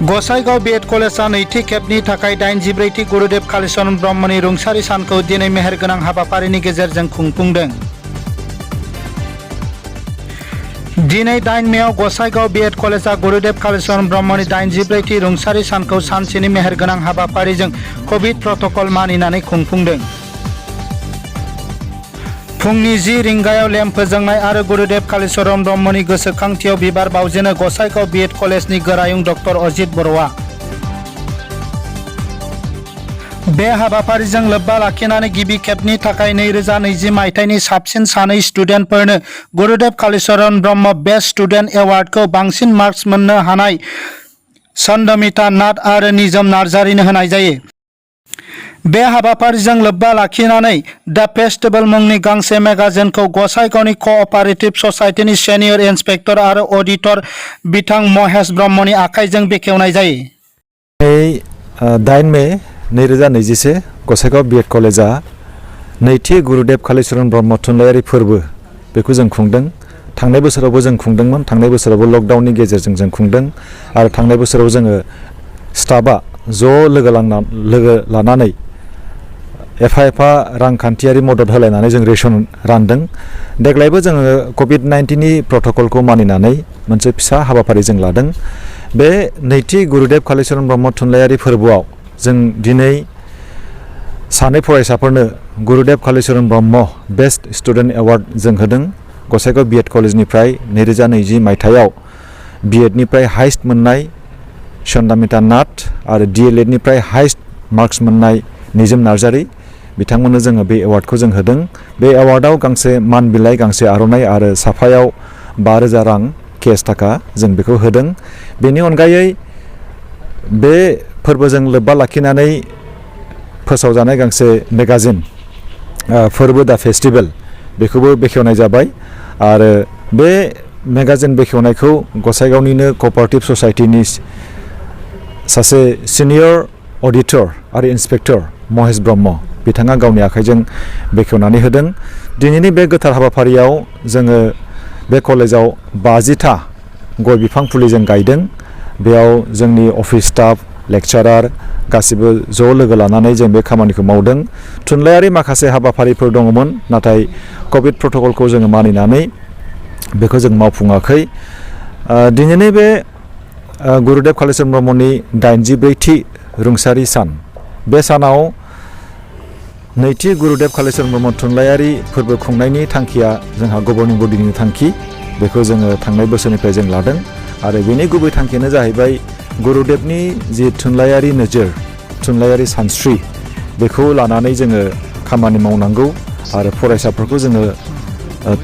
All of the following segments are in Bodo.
गसाइगाव बीएड कलेजा नैथि खेबनि थाखाय 84थि गुरुदेव कालीचरण ब्रह्मनि रुंसारि सानखौ दिनै मेहेरगोनां हाबाफारिनि गेजेरजों खुंफुंदों। दिनै 8 मेआव गसाइगाव बीएड कलेजा गुरुदेव कालीचरण ब्रह्मनि 84थि रुंसारि सानखौ सानसेनि मेहेरगोनां हाबाफारिजों कभिड प्रट'कल मानिनानै खुंफुंदों। फुंनि 10 रिंगायाव लेम्प फोजोंनाय आरो गुरुदेव कालीचरण ब्रह्मनि गोसोखांथियाव बिबार बावजेनो गसाइगाव बीएड कलेजनि गोरायुं डक्टर अजित बर'आ। बे हाबाफारिजों लोब्बा लाखिनानै गिबि खेबनि थाखाय 2020 मायथाइनि साबसिन सानै स्टुडेन्टफोरनो गुरुदेव कालीचरण ब्रह्म बेस्ट स्टुडेन्ट एवार्डखौ बांसिन मार्क्स मोननो हानाय चन्द्रमिता नाथ आरो निजोम नार्जारिनो होनाय जायो। बे हाबाफारिजों लोब्बा लाखिनानै दा फेस्टिभेल मुंनि गांसे मेगाजिनखौ गसाइगावनि क'अपारेटिभ ससाइटिनि सिनियर इन्सपेक्टर आरो अडिटर बिथां महेश ब्रह्मनि आखाइजों बेखेवनाय जायो। 8 मे 2021 गसाइगाव बीएड कलेजा नैथि गुरुदेव कालीचरण ब्रह्म थुनलाइयारि फोरबो बेखौ जों खुंदों। थांनाय बोसोरावबो जों खुंदोंमोन, थांनाय बोसोरावबो लकडाउननि गेजेरजों जों खुंदों आरो थांनाय बोसोराव जोङो स्टाफआ ज' लोगो लानानै एफा रांखान्थियारि मदद होलायनानै जों रेशन रानदों। देग्लायबो जोङो कभिड-19नि प्रट'कलखौ मानिनानै मोनसे फिसा हाबाफारि जों लादों। बे नैथि गुरुदेव कालीचरण ब्रह्म थुनलाइयारि फोरबोआव जों दिनै सानै फरायसाफोरनो गुरुदेव Kalicharan Brahma best student award जों होदों। गसाइगाव बीएड कलेजनिफ्राय 2020 मायथाइयाव बीएडनिफ्राय हाइस्ट मोननाय चन्द्रमिता नाथ आरो डीएलएडनिफ्राय हाइस्ट मार्क्स मोननाय निजोम नार्जारि बिथांमोननो जोङो बे एवार्डखौ जों होदों। बे एवार्डआव गांसे मान बिलाइ, गांसे आर'नाइ आरो साफायाव 5,000 रां केस थाखा जों बेखौ होदों। बेनि अनगायै बे फोरबोजों लोब्बा लाखिनानै फोसावजानाय गांसे मेगाजिन फोरबो दा फेस्टिभेल बेखौबो बेखेवनाय जाबाय आरो बे मेगाजिन बेखेवनायखौ गसाइगावनिनो क'अपारेटिभ ससाइटिनि सासे सिनियर अडिटर आरो इन्सपेक्टर महेश ब्रह्म बिथाङा गावनि आखाइजों बेखेवनानै होदों। दिनैनि बे गोथार हाबाफारियाव जोङो बे कलेजाव 50था गय बिफां फुलि जों गायदों। बेयाव जोंनि अफिस स्टाफ, लेक्चारार गासिबो ज' लोगो लानानै जों बे खामानिखौ मावदों। थुनलाइयारि माखासे हाबाफारिफोर दङमोन, नाथाय कभिड प्रट'कलखौ जोङो मानिनानै बेखौ जों मावफुङाखै। दिनैनि बे गुरुदेव कालीचरण ब्रह्मनि 84थि रुंसारि सान, बे सानाव नैथि गुरुदेव कालीचरण ब्रह्म थुनलाइयारि फोरबो खुंनायनि थांखिया जोंहा गभर्निं बडिनि थांखि। बेखौ जोङो थांनाय बोसोरनिफ्राय जों लादों आरो बेनि गुबै थांखियानो जाहैबाय गुरुदेवनि जि थुनलाइयारि नोजोर, थुनलाइयारि सानस्रि बेखौ लानानै जोङो खामानि मावनांगौ आरो फरायसाफोरखौ जोङो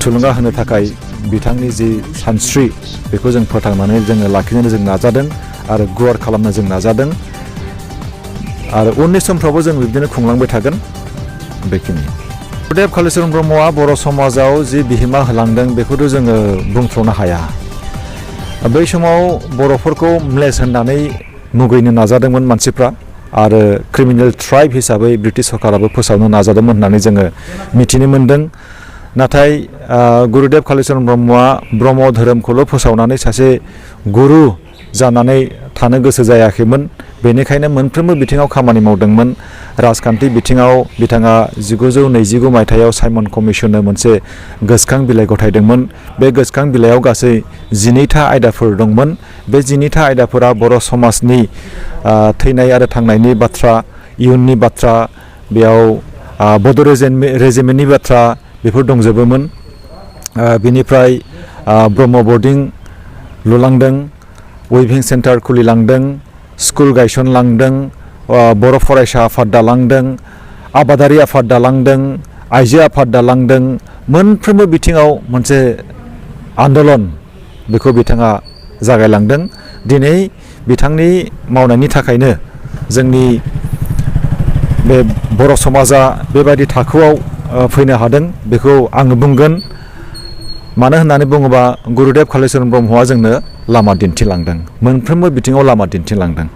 थुलुंगा होनो थाखाय बिथांनि जि सानस्रि बेखौ जों फोथांनानै जोङो लाखिनो जों नाजादों आरो गुवार खालामनो जों नाजादों आरो उननि समफ्रावबो जों बिदिनो खुंलांबाय थागोन। बेखिनि गुरुदेव कालीचरण ब्रह्मआ बर' समाजाव जि बिहोमा होलांदों बेखौथ' जोङो बुंथ्र'नो हाया। बै समाव बर'फोरखौ म्लेस होननानै मुगैनो नाजादोंमोन मानसिफ्रा आरो क्रिमिनेल ट्राइब हिसाबै ब्रिटिश सरकाराबो फोसावनो नाजादोंमोन होननानै जोङो मिथिनो मोन्दों। नाथाय गुरुदेव कालीचरण ब्रह्मआ ब्रह्म धोरोमखौल' फोसावनानै सासे गुरु जानानै थानो गोसो जायाखैमोन। बेनिखायनो मोनफ्रोमबो बिथिङाव खामानि मावदोंमोन। राजखान्थि बिथिङाव बिथाङा 1929 मायथाइयाव साइमन कमिसननो मोनसे गोसोखां बिलाइ गथायदोंमोन। बे गोसोखां बिलाइयाव गासै 12था आयदाफोर दंमोन। बे 12था आयदाफोरा बर' समाजनि थैनाय आरो थांनायनि बाथ्रा, इयुननि बाथ्रा, बेयाव बड' रेजिमेन्टनि बाथ्रा बेफोर दंजोबोमोन। बिनिफ्राय ब्रह्म बर्डिं लुलांदों, उइभिं सेन्टार खुलिलांदों, स्कुल गायसनलांदों, बर' फरायसा आफाद दालांदों, आबादारि आफाद दालांदों, आइजो आफाद दालांदों। मोनफ्रोमबो बिथिङाव मोनसे आन्दलन बेखौ बिथाङा जागायलांदों। दिनै बिथांनि मावनायनि थाखायनो जोंनि बे बर' समाजा बेबायदि थाखोआव फैनो हादों बेखौ आङो बुंगोन। मानो होननानै बुङोबा गुरुदेव कालीचरण ब्रह्मआ जोंनो लामा दिन्थिलांदों, मोनफ्रोमबो बिथिङाव लामा दिन्थिलांदों।